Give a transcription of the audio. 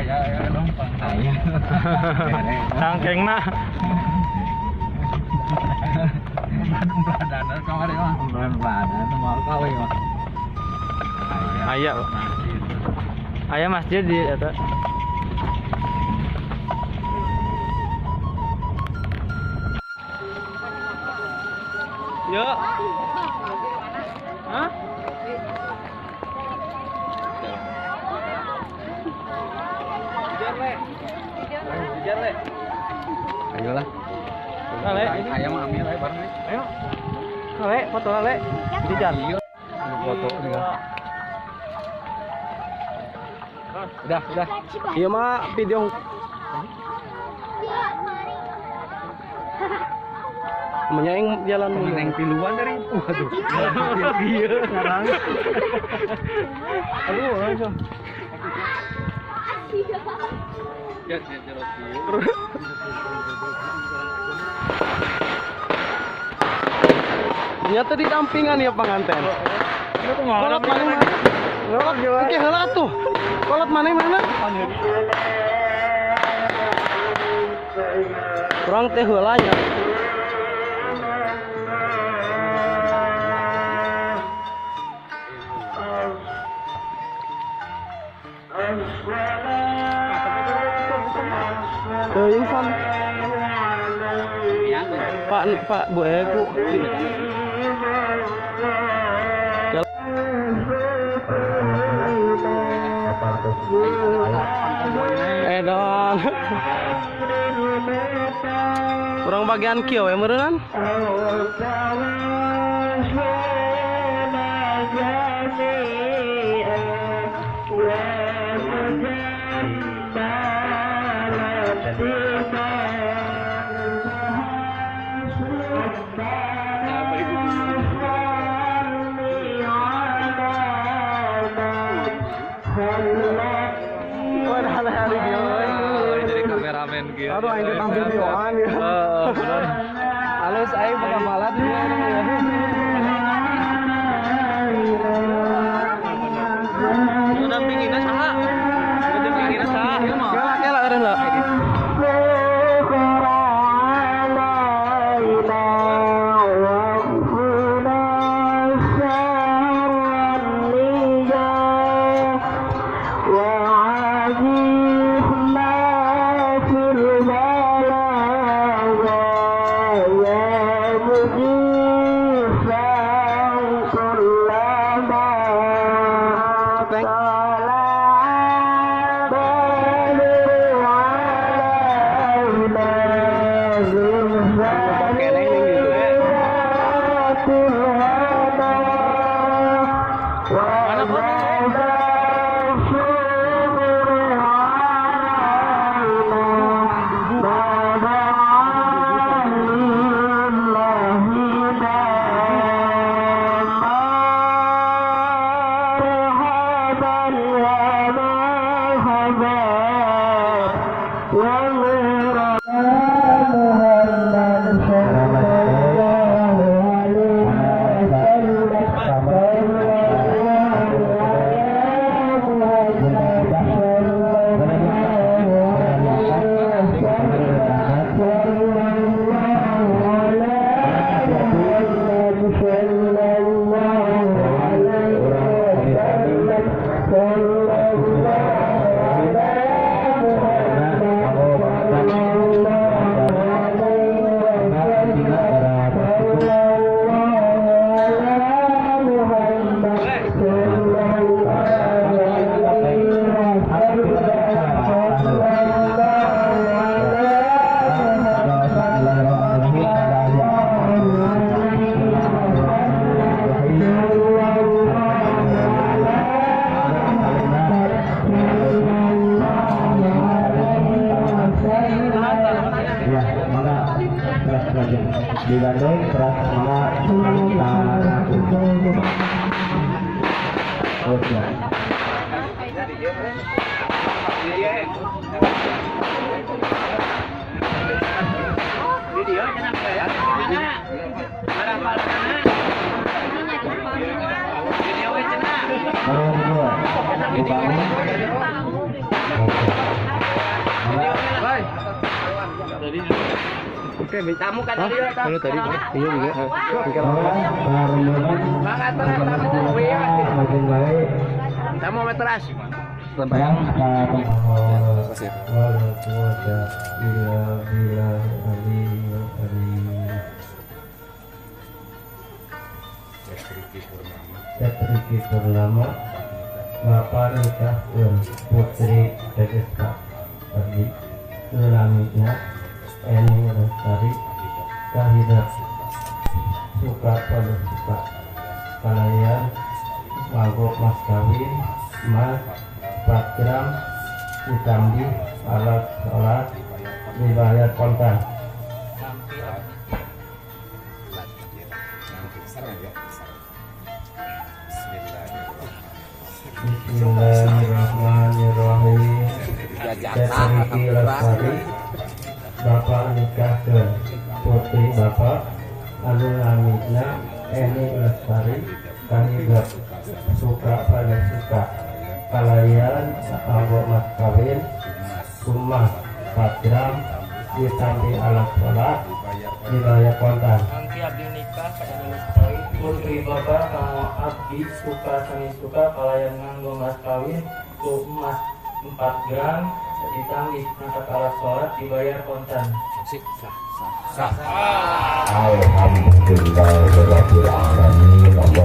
Aya lempang. Aya. Tangkengna. Umplan-umplanan kamari mah. Umplan-umplanan moal kawe mah. Aya. Aya masjid di eta. Yuk. Hah? Kejar, Le. Kejar, Le. Ayolah. Le. Ayam ambil ayo bareng. Ayo. Le, foto Le. Kejar. Foto juga. Udah, udah. Iya mah video. Menyaing jalan meneng tiluan dari waduh. Iya, sekarang. Aduh, langsung. Ya, ternyata di dampingan ya pengantin. Kolot mana mana? Kolot gimana? Oke, heula tuh. Kolot mana mana? Kurang teh heula nya. Teuing san. Pak Pak Bu Eku. Dong. Kurang bagian kieu we meureunnan. Jadi kameramen gitu. Aduh, aing tampil videoan ya. Heeh, halus aing pengamalan dia. Udah pinginna saha? Udah pinginna saha? Kela kela eureun lah. Digandeng keras maka oke. Nomor 2 dibangun. Oke. Tamu kan tadi. Kalau tadi iya juga. Tamu meteras. Yang Riki Purnama, Bapak nikah Putri Regesta Pergi Nunaminya Eni Lestari Kahidap suka pada suka kalayan mangkok mas kawin emas 4 gram ditambih alat sholat dibayar kontan. Bismillahirrahmanirrahim. Riki Lestari, Bapak nikahkeun putri Bapak anu namina Eni Lestari kahidep suka pada suka kalayan kanggo mas kawin rumah 4 gram ditambih alat sholat dibayar kontan. Nanti abdi nikah ka Eni Lestari putri Bapak kanggo abdi suka sami suka kalayan nganggo mas kawin ku emas 4 gram ditambih perangkat alat sholat dibayar kontan. Alhamdulillahirabbil alamin.